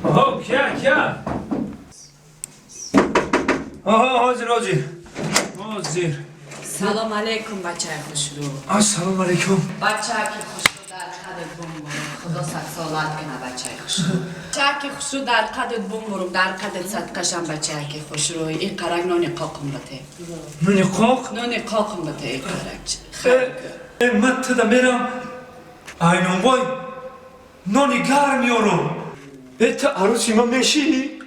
Оҳо, кия, кия? Оҳо, ҳозир, ҳозир, ҳозир. Салом алейкум, бачаи хушрӯ. Ассалому алайкум. Бачаки хушрӯ, дар қадат бумбурум, Худо садсолат кина, бачаи хушрӯ. Бачаки хушрӯ, дар қадат бумбурум, дар қадат садқашам, бачаки хушрӯ. И қарак нони қоқум бате. Нони қоқ? Нони қоқум бате, и қарак. Э, ман тада мерам, айнонбой нони гарм меёрум. Э, ту арӯси ман мешӣ?